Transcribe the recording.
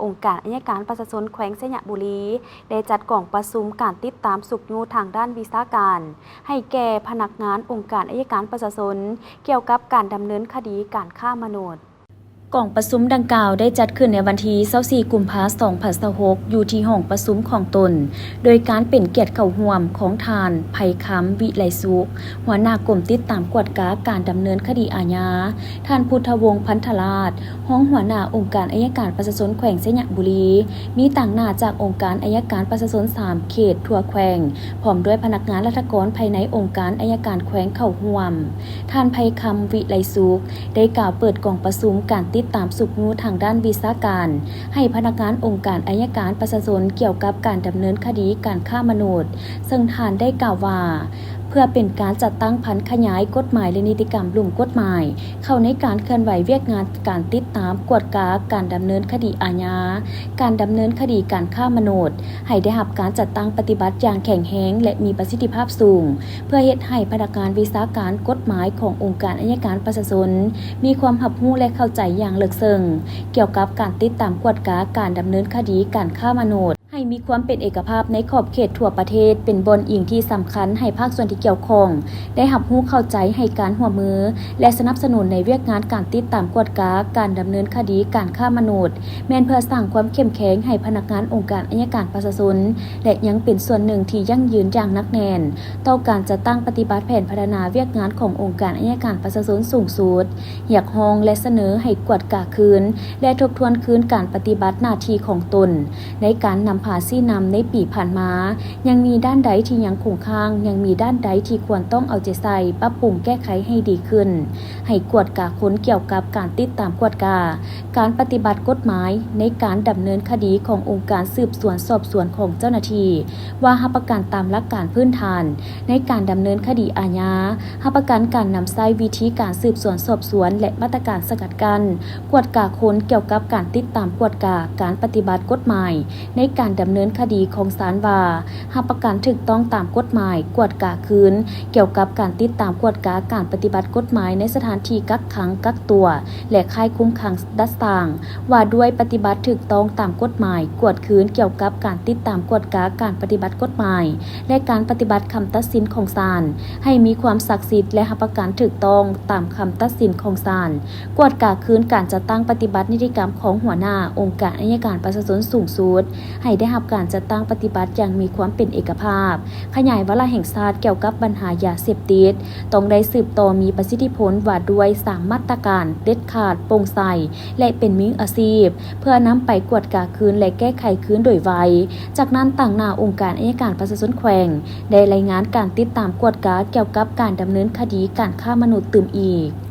ອົງການໄອຍະການປະຊາຊົນແຂວງໄຊຍະບູລີ ໄດ້ຈັດກອງປະຊຸມການຕິດຕາມຊຸກຍູ້ທາງດ້ານວິຊາການ ໃຫ້ແກ່ພະນັກງານອົງການໄອຍະການປະຊາຊົນ ກ່ຽວກັບການດຳເນີນຄະດີການຄ້າມະນຸດ. ກອງປະຊຸມດັ່ງກ່າວໄດ້ຈັດຂຶ້ນໃນວັນທີຊາວສີ່ ກຸມພາ ສອງພັນຊາວຫົກ ຢູ່ທີ່ຫ້ອງປະຊຸມຂອງຕົນ, ໂດຍການເປັນກຽດເຂົ້າຮ່ວມຂອງທ່ານ ໄພຄຳ ວິໄລສຸກ ຫົວໜ້າກົມຕິດຕາມກວດກາການດຳເນີນຄະດີອາຍາ, ທ່ານ ພຸດທະວົງ ພັນທະລາດ ຮອງຫົວໜ້າອົງການໄອຍະການປະຊາຊົນແຂວງໄຊຍະບູລີ, ມີຕາງໜ້າຈາກອົງການໄອຍະການປະຊາຊົນສາມເຂດທົ່ວແຂວງ, ພ້ອມດ້ວຍພະນັກງານລັດຖະກອນພາຍໃນອົງການໄອຍະການແຂວງເຂົ້າຮ່ວມ. ທ່ານ ໄພຄຳ ວິໄລສຸກ ໄດ້ກ່າວເປີດກອງປະຊຸມການຕິດຕາມຊຸກຍູ້ທາງດ້ານວິຊາການ ໃຫ້ພະນັກງານອົງການໄອຍະການປະຊາຊົນກ່ຽວກັບການດຳເນີນຄະດີການຄ້າມະນຸດ, ເຊິ່ງທ່ານໄດ້ກ່າວວ່າ ເພື່ອເປັນການຈັດຕັ້ງຜັນຂະຫຍາຍກົດໝາຍ ແລະ ນິຕິກຳລຸ່ມກົດໝາຍ ເຂົ້າໃນການເຄື່ອນໄຫວວຽກງານການຕິດຕາມກວດກາການດຳເນີນຄະດີອາຍາ, ການດຳເນີນຄະດີການຄ້າມະນຸດ ໃຫ້ໄດ້ຮັບການຈັດຕັ້ງປະຕິບັດຢ່າງແຂງແຮງ ແລະ ມີປະສິດທິພາບສູງ, ເພື່ອເຮັດໃຫ້ພະນັກງານວິຊາການກົດໝາຍຂອງອົງການໄອຍະການປະຊາຊົນ ມີຄວາມຮັບຮູ້ ແລະ ເຂົ້າໃຈຢ່າງເລິກເຊິ່ງ ກ່ຽວກັບການຕິດຕາມກວດກາການດຳເນີນຄະດີການຄ້າມະນຸດ, ໃຫ້ມີຄວາມເປັນເອກະພາບໃນຂອບເຂດທົ່ວປະເທດ ເປັນບ່ອນອີງທີ່ສຳຄັນໃຫ້ພາກສ່ວນທີ່ກ່ຽວຂ້ອງ ໄດ້ຮັບຮູ້ເຂົ້າໃຈ ໃຫ້ການຮ່ວມມື ແລະ ສະໜັບສະໜູນໃນວຽກງານການຕິດຕາມກວດກາການດຳເນີນຄະດີການຄ້າມະນຸດ, ແມ່ນເພື່ອສ້າງຄວາມເຂັ້ມແຂງໃຫ້ພະນັກງານອົງການໄອຍະການປະຊາຊົນ ແລະ ຍັງເປັນສ່ວນໜຶ່ງທີ່ຢັ້ງຢືນຢ່າງໜັກແໜ້ນຕໍ່ການຈັດຕັ້ງປະຕິບັດແຜນພັດທະນາວຽກງານຂອງອົງການໄອຍະການປະຊາຊົນສູງສຸດ, ຮຽກຮ້ອງ ແລະ ສະເໜີໃຫ້ກວດກາຄືນ ແລະ ທົບທວນຄືນການປະຕິບັດໜ້າທີ່ຂອງຕົນ ໃນການນຳພາຊີ້ນຳໃນປີຜ່ານມາ ຍັງມີດ້ານໃດທີ່ຍັງຄົງຄ້າງ, ຍັງມີດ້ານໃດທີ່ຄວນຕ້ອງເອົາໃຈໃສ່, ປັບປຸງແກ້ໄຂໃຫ້ດີຂຶ້ນ, ໃຫ້ກວດກາຄົນກ່ຽວກັບການຕິດຕາມກວດກາ ການປະຕິບັດກົດໝາຍໃນການດຳເນີນຄະດີຂອງອົງການສືບສວນສອບສວນຂອງເຈົ້າໜ້າທີ່ ວ່າຮັບປະກັນຕາມຫຼັກການພື້ນຖານໃນການດຳເນີນຄະດີອາຍາ, ຮັບປະກັນການນຳໃຊ້ວິທີການສືບສວນສອບສວນ ແລະ ມາດຕະການສະກັດກັ້ນ, ກວດກາຄົນກ່ຽວກັບການຕິດຕາມກວດກາການປະຕິບັດກົດໝາຍໃນການດຳເນີນຄະດີຂອງສານວ່າ ຮັບປະກັນຖືກຕ້ອງຕາມກົດໝາຍ, ກວດກາຄືນກ່ຽວກັບການຕິດຕາມກວດກາການປະຕິບັດກົດໝາຍໃນສະຖານທີ່ກັກຂັງ, ກັກຕົວ ແລະ ຄ້າຍຄຸມຂັງດັດສ້າງ ວ່າດ້ວຍປະຕິບັດຖືກຕ້ອງຕາມກົດໝາຍ, ກວດຄືນກ່ຽວກັບການຕິດຕາມກວດກາການປະຕິບັດກົດໝາຍ ແລະ ການປະຕິບັດຄຳຕັດສິນຂອງສານ ໃຫ້ມີຄວາມສັກສິດ ແລະ ຮັບປະກັນຖືກຕ້ອງຕາມຄຳຕັດສິນຂອງສານ, ກວດກາຄືນການຈັດຕັ້ງປະຕິບັດນິຕິກຳຂອງຫົວໜ້າອົງການໄອຍະການປະຊາຊົນສູງສຸດ ໃຫ້ໄດ້ຮັບການຈັດຕັ້ງປະຕິບັດຢ່າງມີຄວາມເປັນເອກະພາບ, ຂະຫຍາຍວາລະແຫ່ງຊາດກ່ຽວກັບບັນຫາຢາເສບຕິດ ຕ້ອງໄດ້ສືບຕໍ່ມີປະສິດທິຜົນວ່າດ້ວຍສາມມາດຕະການເດັດຂາດ, ໂປ່ງໃສ ແລະ ເປັນມືອາຊີບ ເພື່ອນຳໄປກວດກາຄືນ ແລະ ແກ້ໄຂຄືນໂດຍໄວ. ຈາກນັ້ນ, ຕາງໜ້າອົງການໄອຍະການປະຊາຊົນແຂວງ ໄດ້ລາຍງານການຕິດຕາມກວດກາກ່ຽວກັບການດຳເນີນຄະດີການຄ້າມະນຸດຕື່ມອີກ.